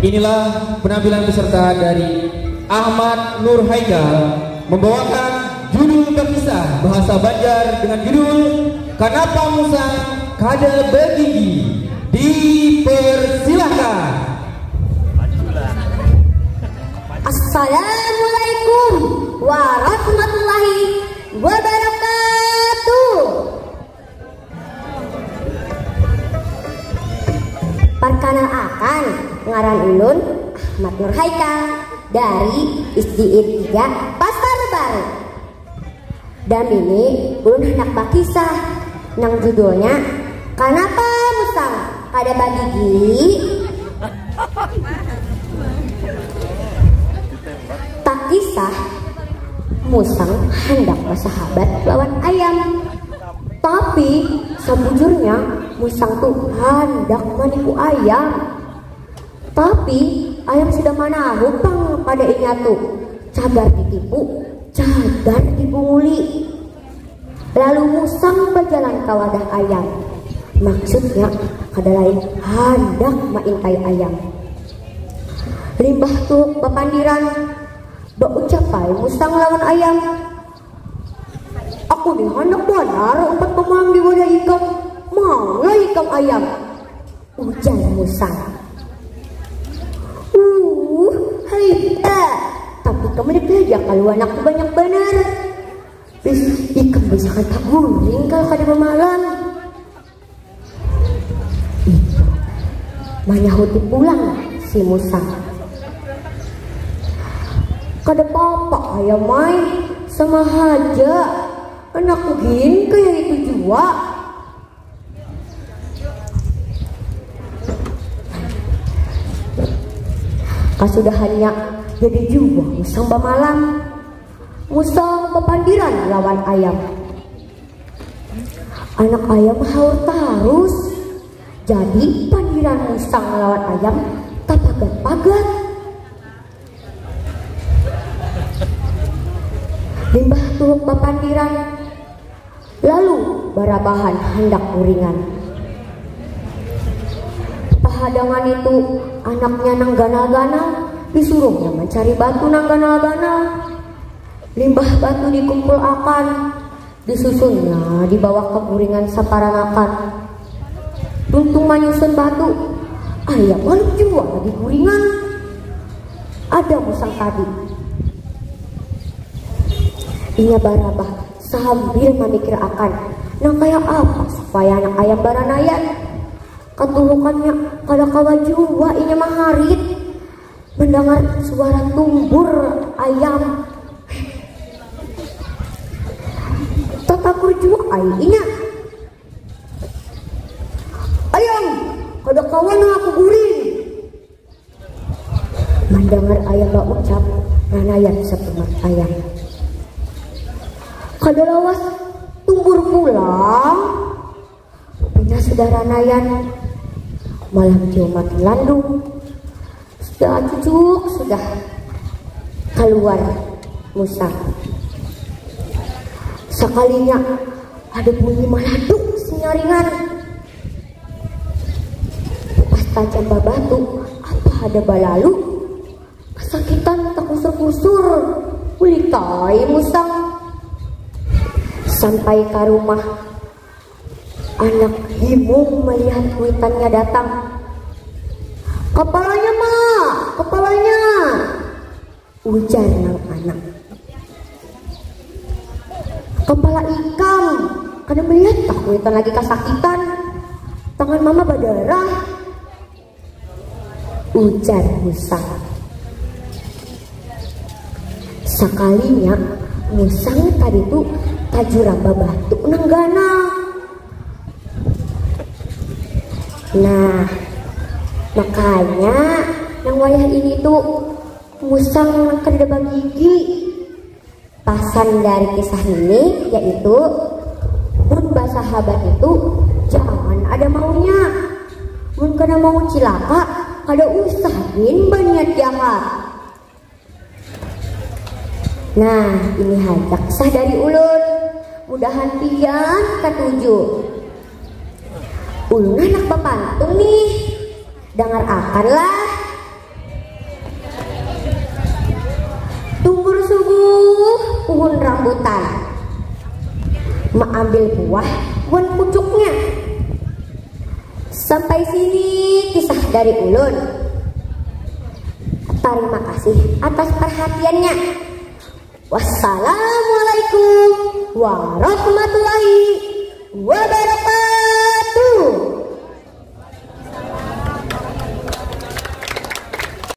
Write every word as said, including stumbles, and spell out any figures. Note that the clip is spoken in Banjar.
Inilah penampilan peserta dari Ahmad Nur Haikal membawakan judul berkisah bahasa Banjar dengan judul Kanapa Musang Kada Bagigi. Dipersilahkan. Assalamualaikum warahmatullahi wabarakatuh. Perkenalkan, ngaran ulun Ahmad Nur Haikal dari S D N tiga Pasar Baru. Dan ini ulun hendak bakisah nang judulnya Kanapa Musang Kada Bagigi. Takisah, musang hendak bersahabat lawan ayam. Tapi sabujurnya musang tu handak manipu ayam. Tapi ayam sudah manahu pang pada inya tu, cagar ditipu, cagar dibunguli. Lalu musang berjalan ke wadah ayam. Maksudnya kada lain handak maintai ayam. Limbah tu bapandiran, baucap ai musang lawan ayam. Aku ni handak banar umpat bamalam di wadah ikam. Maulah ikam ayam, ujar musang. Uh, haita. Tapi kamu ni belajar kalau anakku banyak banar. Bis, ikam bajakan taguring kalau kada bamalam. Manyahuti pulang si Musa. Kada papa ayam ai, sama haja. Anakku gin kaya itu jua. Kasudahannya jadi jua musang bamalam. Musang bapandiran lawan ayam. Anak ayam haur tarus. Jadi pandiran musang lawan ayam tapagat-pagat. Limbah tuhuk bapandiran, lalu barabahan handak guringan. Pahadangan itu anaknya nang ganal-ganal disuruhnya mencari batu nang ganal-ganal. Limbah batu dikumpulakan, disusunnya dibawa ka guringan saparanakan. Tuntung manyusun batu, ayam maluk jua di guringan. Ada musang tadi. Inya barabah sambil mamikirakan nang kaya apa supaya anak ayam baranaian. Katuhukannya kada kawa jua inya maharit. Mendangar suara tumbur ayam, tatakur jua ai inya. Ayam, kada kawa nah aku guring. Mendangar ayam baucap, ranaian sapumat ayam. Kada lawas tumbur pulang. Pina sudah ranaian, malam jua makin landung. Sudah cucuk, sudah kaluar musang. Sakalinya ada bunyi maladuk sinyaringan. Pas tajam babatu, apa ada balalu? Kasakitan takusur-kusur, ulitai musang. Sampai ka rumah, anak himung malihat kuitannya datang. Kapalanya, Ma, kapalanya, ujar nang anak. Kapala ikam, kada malihat kah kuitan lagi kasakitan? Tangan mama badarah. Ujar musang. Sakalinya musang tadi tu tajurang babatu nang ganal. Nah, makanya nang wayah ini tu musang nang kadada bagigi. Pasan dari kisah ini yaitu mun basahabat itu jangan ada maunya. Mun kada mau cilaka, kada usah gin baniat jahat. Nah, ini haja kisah dari ulun. Mudahan pian katuju. Ulun handak bapantun nih. Dangar akan lah. puhun rambutan, maambil buah wan pucuknya. Sampai sini kisah dari ulun. Tarima kasih atas perhatiannya. Wassalamualaikum warahmatullahi wabarakatuh.